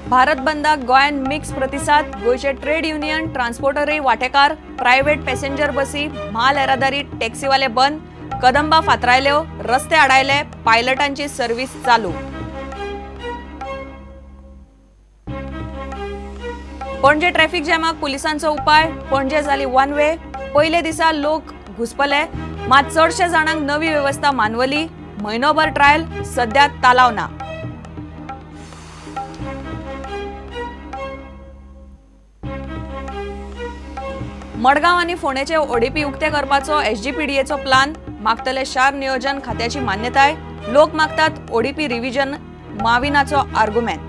भारत बंदाक गोंयांत मिक्स प्रतिसाद. गोंयचे ट्रेड युनियन ट्रान्सपोर्टरय वांटेकार. प्रायव्हेट पॅसेंजर बसी, म्हाल येरादारी, टॅक्सीवाले बंद. कदंबा फातरायल्यो, रस्ते आडायले, पायलटांची सर्व्हिस चालू. पणजे ट्रॅफिक जॅमाक पुलिसांचो उपाय. पणजे जाली वन वे. पयले दिसा लोक घुसपले, मात चडशे जाणांक नवी वेवस्था मानवली. म्हयनोभर ट्रायल, सध्या तालाव ना. मडगांव आनी फोंडेचे ओडीपी उक्ते करपाचो एसजीपीडीएचो प्लान. मागतले शार नियोजन खात्याची मान्यताय. लोक मागतात ओडीपी रिव्हिजन, माविनाचो आर्गुमेंट.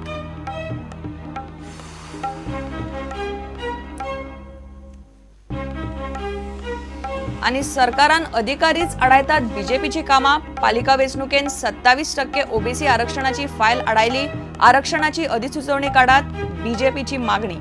आनी सरकारान अधिकारीच आडायतात बीजेपीची कामां. पालिका वेंचणुकेन 27% ओबीसी आरक्षणाची फायल आडायली. आरक्षणाची अधिसुचोवणी काडात, बीजेपीची मागणी.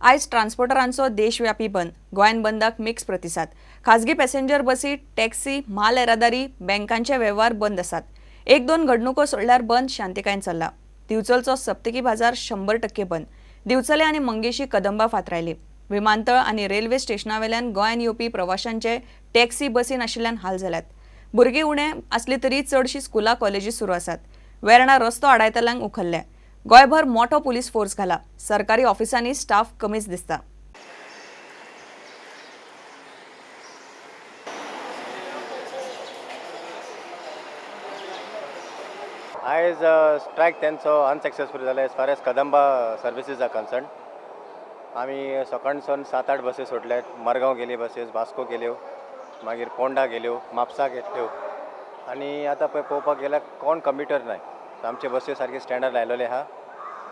आयज ट्रान्सपोर्टरांचो देशव्यापी बंद. गोंयांत बंदाक मिक्स प्रतिसाद. खाजगी पॅसेंजर बसी, टॅक्सी, म्हाल येरादारी, बँकांचे वेव्हार बंद आसात. एक दोन घडणुको सोडल्यार बंद शांतिकायेन चल्ला. दिवचलचो सप्तकी बाजार 100% बंद. दिवचले आनी मंगेशी कदंबा फातरायली. विमानतळ आनी रेल्वे स्टेशनावेल्यान गोंयांत येवपी प्रवाशांचे टॅक्सी बसी नाशिल्ल्यान हाल जाल्यात. भुरगीं उणें आसली तरी चडशीं स्कुलां कॉलेजी सुरू आसात. वेर्णा रस्तो आडायतल्यांक उखल्ले. गोंयभर मोठो पुलीस फोर्स घाला. सरकारी ऑफिसांनी स्टाफ कमीच दिसता. आयज स्ट्रायक तेंचो अनसक्सेसफूल जाला as far as Kadamba services are concern. आमी सकाळसून 7-8 बसी सोडल्यात. मडगांव गेली बसीस, वास्को गेल्यो, मागीर पोंडा गेल्यो, म्हापसा घेतल्यो. आनी आतां पळय पळोवपाक गेल्यार कोण कम्प्युटर नाय. आमचे बसी सारके स्टँडार लायलेले आहा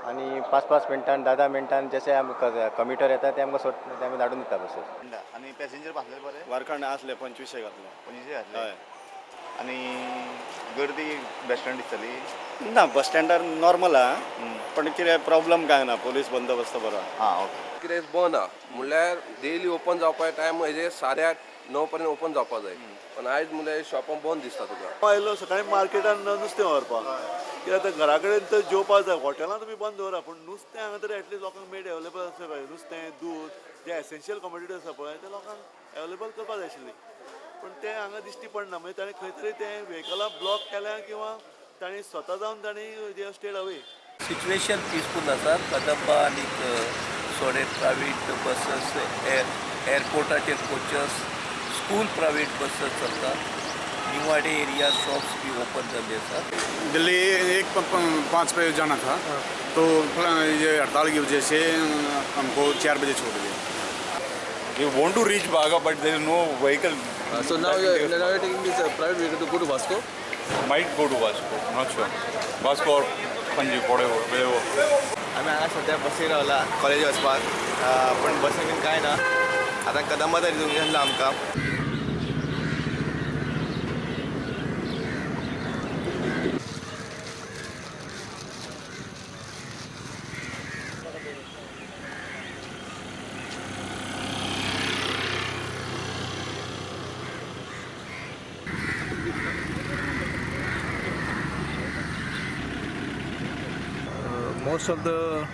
आनी 5-5 मिनटान 10-10 मिनटान जशे आमकां कम्प्युटर येता ते आमकां सोड ते आमी धाडून दिता बसीस. आनी पॅसेंजर बसले बरे वारखंड आसले 25 घातले. 25 घातले. आनी गर्दी बस स्टँड दिसतली ना? बस स्टँडार नॉर्मल आहा, पण कितें प्रॉब्लम काय ना, पोलीस बंदोबस्त बरो आहा. आं ओके. कितें बंद आहा म्हणल्यार डेली ओपन जावपा टायम हेजे 8:30-9 पर्यंत ओपन जावपा जाय, पण आयज म्हणल्यार शॉपां बंद दिसता तुका. आयलो सकाळी मार्केटान नुस्तें व्हरपाक, कित्याक आतां घरा कडेन तर जेवपाक जाय. हॉटेलां तुमी बंद दवरा, पूण नुस्तें हांगा तरी एटलीस्ट लोकांक मेड अवेलेबल आसलें पाहिजे. नुस्तें, दूद जे एसेन्शियल कमोडिटी आसा पळय ते लोकांक अवेलेबल करपाक जाय आशिल्ली, पूण तें हांगा दिश्टी पडना. म्हणजे ताणें खंय तरी तें व्हेकलां ब्लॉक केल्या किंवा ताणें स्वता जावन ताणें they stayed away. Situation peaceful आसा. कदंबा आनी सोडे प्रायवेट बसेस, एअरपोर्टाचेर कोचेस, स्कूल प्रायवेट बसेस चलता. निवाडे एरिया शॉप्स भी ओपन जाल्ले आसा. दिल्ली 1:05 पे जाना था, तो ये हड़ताल की वजह से हमको 4 बजे छोड़ दिया. We want to reach Baga, but there is no vehicle. So now you are taking this private vehicle to go to Vasco? Might go to Vasco, not sure. Vasco or Panaji, whatever, wherever. आमी हांगा सद्या बसीर रावला college वचपाक, पूण बसीन बीन कांय ना. आतां कदंबा तरी दिवंक जाय आमकां. Most of the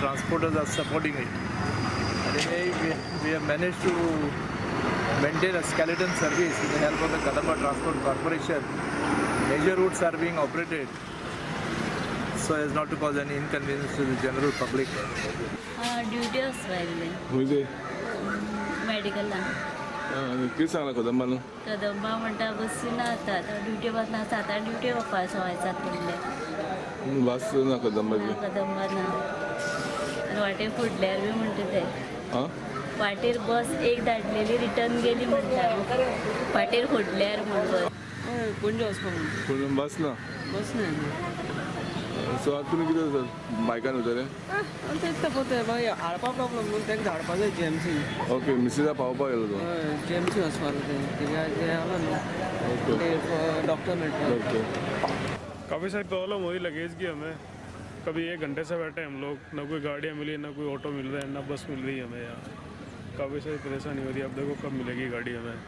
transporters are supporting it. Anyway, we have managed to maintain a skeleton service with the help of the Kadamba Transport Corporation. Major routes are being operated so as not to cause any inconvenience to the general public. Duty वचपाक खंय? मेडिकलान. कितें सांगलां कदंबान? कदंबा म्हणटा बसी ना आतां, आतां duty वतना 7 ड्युटी वचपा 7:15 म्हणल्यार. बस ना कदंबाची? कदंबा ना. आनी वाटेर फुडल्यार बी म्हणटा ते. वाटेर बस एक धाडलेली रिटर्न गेली म्हणटा, वाटेर फुडल्यार म्हण बस. पणजे वचपाक पूण बस ना? बस ना. सो आतां तुमी कितें सर बायकान वयतले? तेंच पळय मागीर हाडपा प्रॉब्लम म्हणून तांकां धाडपा जाय जीएमसी. ओके, मिसिसा पावपाक गेलो तो? हय, जीएमसी वचपाक तें कित्याक तें आसा न्हू डॉक्टर मेळटा. ओके. काफ़ी सारी प्रॉब्लम हुई लगेज की हमें. कभी 1 घंटे से बैठे हम लोग, ना कोई गाड़ियाँ मिली, ना कोई ऑटो मिल रहा है, ना बस मिल रही है हमें यहाँ. काफ़ी सारी परेशानी हो रही है। अब देखो कब मिलेगी गाड़ी हमें,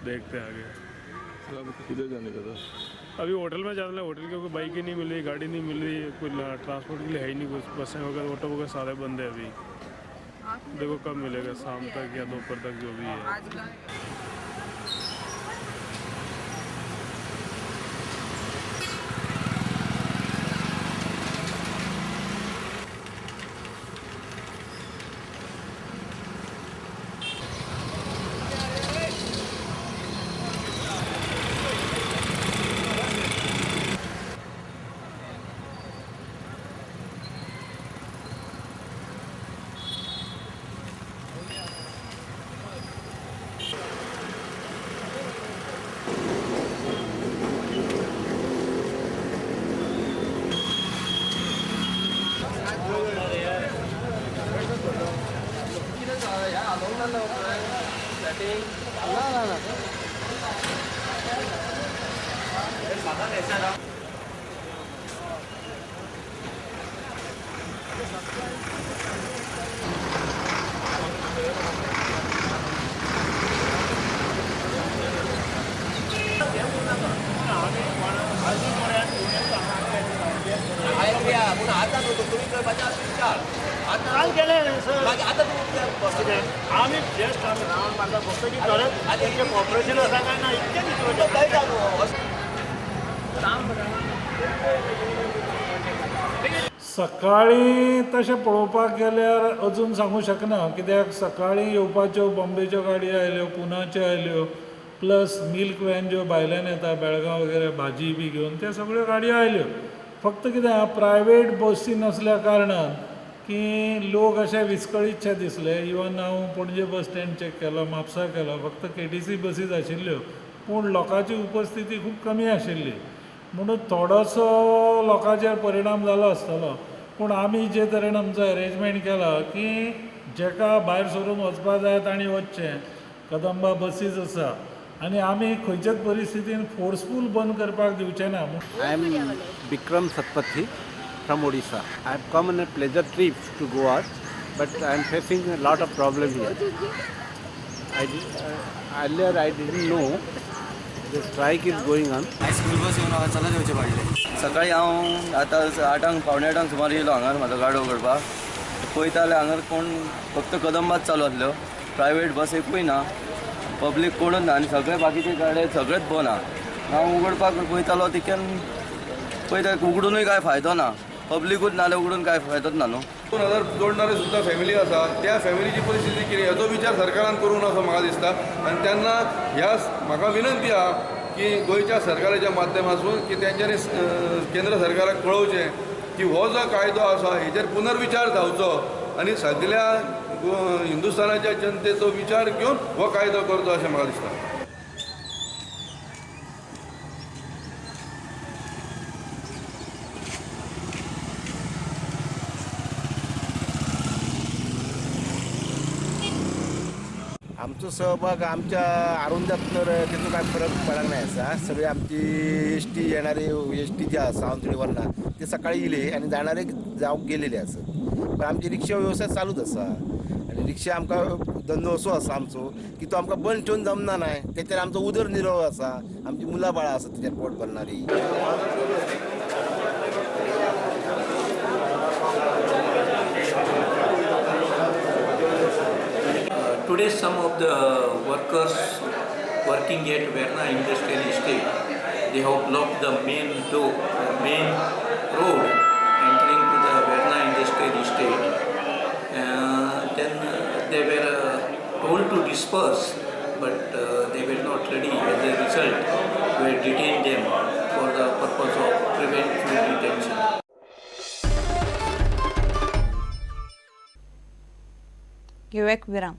देखते हैं आगे। सर अब किधर जाने का था? अभी होटल में जाना है, होटल के कोई बाइक ही नहीं मिल रही, गाड़ी नहीं मिल रही, कोई ट्रांसपोर्ट के लिए है ही नहीं कुछ, बसें वगैरह ऑटो वगैरह सारे बंद है अभी। देखो कब मिलेगा, शाम तक या दोपहर तक जो भी है। सकाळी तशें पळोवपाक गेल्यार अजून सांगूं शकना, कित्याक सकाळी येवपाच्यो बॉम्बेच्यो गाडयो आयल्यो, पुनाच्यो आयल्यो, प्लस मिल्क वॅन ज्यो भायल्यान येता बेळगांव वगैरे भाजी बी घेवन, त्यो सगळ्यो गाडयो आयल्यो। फक्त कितें आहा, प्रायवेट बसी नासल्या कारणान की लोक अशे विस्कळीतशे दिसले। इवन हांव पणजे बस स्टँड चॅक केलो, म्हापसा केलो, फक्त केटीसी बसीच आशिल्ल्यो, पूण लोकांची उपस्थिती खूब कमी आशिल्ली, म्हणून थोडोसो लोकांचेर परिणाम जालो आसतलो। पूण आमी जे तरेन आमचो अरेंजमेंट केला की जेका भायर सरून वचपा जाय तांणी वचचें, कदंबा बसीस आसा आनी आमी खंयच्याच परिस्थितीन फोर्सफूल बंद करपाक दिवचे ना। I am Bikram Satpathy from Odisha. I have come on a pleasure trip to Goa, but I am facing a lot of problem here. Earlier I didn't know the strike is going on. School bus येवन म्हाका चलत येवचें पडलें। सकाळी हांव आतां 8 7:45 सुमार येयलो हांगार म्हाजो गाडो उगडपाक, पळयता जाल्यार हांगार कोण फक्त कदंबाच चालू आसल्यो, प्रायवेट बस एकूय ना, पब्लीक कोणूच ना आनी सगळे बाकीचे गाडे सगळेच बंद आहा। हांव उगडपाक पळयतालो तितक्यान पळयता उगडुनूय कांय फायदो ना, पब्लिकूच नाल्यार उगडून कांय फायदोच ना न्हू। 2000 जोडणारे सुद्दां फॅमिली आसा, त्या फॅमिलीची परिस्थिती कितें हेजो विचार सरकारान करूंक ना असो म्हाका दिसता। आनी तेन्ना ह्या म्हाका विनंती आहा की गोंयच्या सरकाराच्या माध्यमासून की तेंच्यांनी केंद्र सरकाराक कळोवचें की हो जो कायदो आसा हेचेर पुनर्विचार जावचो आनी सगल्या हिंदुस्थानाच्या जनतेचो विचार घेवन हो कायदो करचो अशें म्हाका दिसता। आमचो सहभाग आमच्या आरुंदात तर तेचो कांय फरक पडूंक नाय आसा। सगळी आमची एस टी येणारी एस टी जी आसा सावंतवाडी वरना ते सकाळी येयले आनी जाणारे जावंक गेलेले आसत, पण आमची रिक्षा व्यवसाय चालूच आसा आनी रिक्षा आमकां धंदो असो आसा आमचो की तो आमकां बंद ठेवन जमना नाय, तेचेर आमचो उदरनिर्वाह आसा, आमची मुलां बाळां आसा तेचेर पोट भरणारी। Today some of the workers working at Verna Industrial Estate, they have blocked the main door, main road entering to the Verna Industrial Estate. Then they were told to disperse, but they were not ready. As a result, we detained them for the purpose of preventive detention. घेऊया एक विराम.